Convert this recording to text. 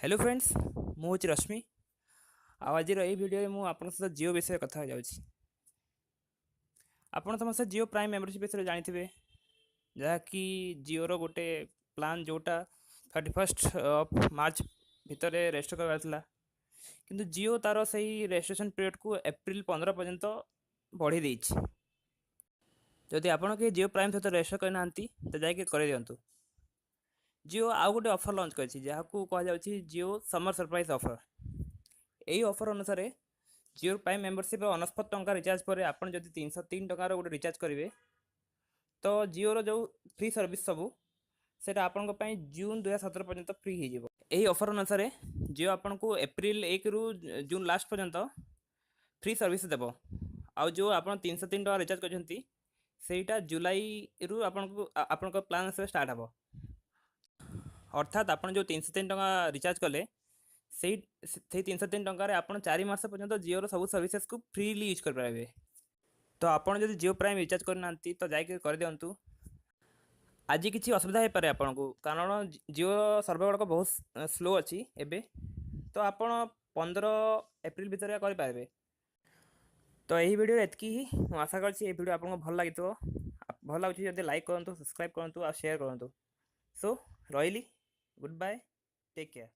Hello friends, ମୁଁ ହେଉଛି ରଶ୍ମି ଆଉ ଆଜିର ଏଇ ଭିଡ଼ିଓରେ ମୁଁ ଆପଣଙ୍କ ସହିତ ଜିଓ ବିଷୟରେ କଥା ଯାଉଛି। ଆପଣ ସମସ୍ତେ ଜିଓ ପ୍ରାଇମ୍ ମେମ୍ବରସିପ୍ ବିଷୟରେ ଜାଣିଥିବେ, ଯାହାକି ଜିଓର ଗୋଟେ ପ୍ଲାନ୍ ଯେଉଁଟା 31st of March ଭିତରେ ରେଜିଷ୍ଟର କରିବାର ଥିଲା। କିନ୍ତୁ ଜିଓ ତା'ର ସେଇ ରେଜିଷ୍ଟ୍ରେସନ୍ ପିରିୟଡ଼କୁ ଏପ୍ରିଲ 15 ପର୍ଯ୍ୟନ୍ତ ବଢ଼େଇ ଦେଇଛି। ଯଦି ଆପଣ କେହି ଜିଓ ପ୍ରାଇମ୍ ସହିତ ରେଜିଷ୍ଟର କରିନାହାନ୍ତି, ତ ଯାଇକି କରିଦିଅନ୍ତୁ। ଜିଓ ଆଉ ଗୋଟେ ଅଫର୍ ଲଞ୍ଚ କରିଛି, ଯାହାକୁ କୁହାଯାଉଛି ଜିଓ ସମର ସରପ୍ରାଇଜ୍ ଅଫର୍। ଏହି ଅଫର୍ ଅନୁସାରେ ଜିଓ ପ୍ରାଇମ୍ ମେମ୍ବରସିପ୍ର 99 ଟଙ୍କା ରିଚାର୍ଜ ପରେ ଆପଣ ଯଦି 303 ଟଙ୍କାର ଗୋଟେ ରିଚାର୍ଜ କରିବେ, ତ ଜିଓର ଯେଉଁ ଫ୍ରି ସର୍ଭିସ୍ ସବୁ, ସେଇଟା ଆପଣଙ୍କ ପାଇଁ ଜୁନ୍ 2017 ପର୍ଯ୍ୟନ୍ତ ଫ୍ରି ହେଇଯିବ। ଏହି ଅଫର୍ ଅନୁସାରେ ଜିଓ ଆପଣଙ୍କୁ ଏପ୍ରିଲ 1ରୁ ଜୁନ୍ ଲାଷ୍ଟ ପର୍ଯ୍ୟନ୍ତ ଫ୍ରି ସର୍ଭିସ୍ ଦେବ। ଆଉ ଯେଉଁ ଆପଣ 303 ଟଙ୍କା ରିଚାର୍ଜ କରିଛନ୍ତି, ସେଇଟା ଜୁଲାଇରୁ ଆପଣଙ୍କୁ ଆପଣଙ୍କ ପ୍ଲାନ୍ ଆସିବା ଷ୍ଟାର୍ଟ ହେବ। ଅର୍ଥାତ୍ ଆପଣ ଯେଉଁ 303 ଟଙ୍କା ରିଚାର୍ଜ କଲେ, ସେଇ 303 ଟଙ୍କାରେ ଆପଣ 4 ମାସ ପର୍ଯ୍ୟନ୍ତ ଜିଓର ସବୁ ସର୍ଭିସେସ୍କୁ ଫ୍ରିଲି ୟୁଜ୍ କରିପାରିବେ। ତ ଆପଣ ଯଦି ଜିଓ ପ୍ରାଇମ୍ ରିଚାର୍ଜ କରିନାହାନ୍ତି, ତ ଯାଇକି କରିଦିଅନ୍ତୁ। ଆଜି କିଛି ଅସୁବିଧା ହେଇପାରେ ଆପଣଙ୍କୁ, କାରଣ ଜିଓ ସର୍ଭର ଗୁଡ଼ାକ ବହୁତ ସ୍ଲୋ ଅଛି ଏବେ। ତ ଆପଣ 15 ଏପ୍ରିଲ ଭିତରେ କରିପାରିବେ। ତ ଏହି ଭିଡ଼ିଓରେ ଏତିକି ହିଁ। ମୁଁ ଆଶା କରୁଛି ଏହି ଭିଡ଼ିଓ ଆପଣଙ୍କୁ ଭଲ ଲାଗିଥିବ। ଭଲ ଲାଗୁଛି ଯଦି ଲାଇକ୍ କରନ୍ତୁ, ସବସ୍କ୍ରାଇବ୍ କରନ୍ତୁ ଆଉ ସେୟାର କରନ୍ତୁ। ସୋ ରହିଲି, ଗୁଡ୍ ବାଏ, ଟେକ୍ କେୟାର।